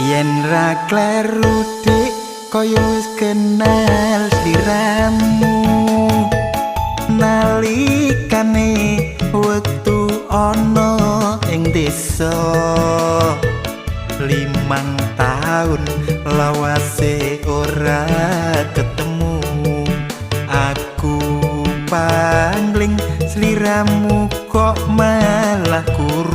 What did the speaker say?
Yen ra kleru, Dik, kaya wis kenal sliramu nalikane wektu ana ing desa. 5 taun lawase ora ketemu, aku pangling sliramu kok malah kuru.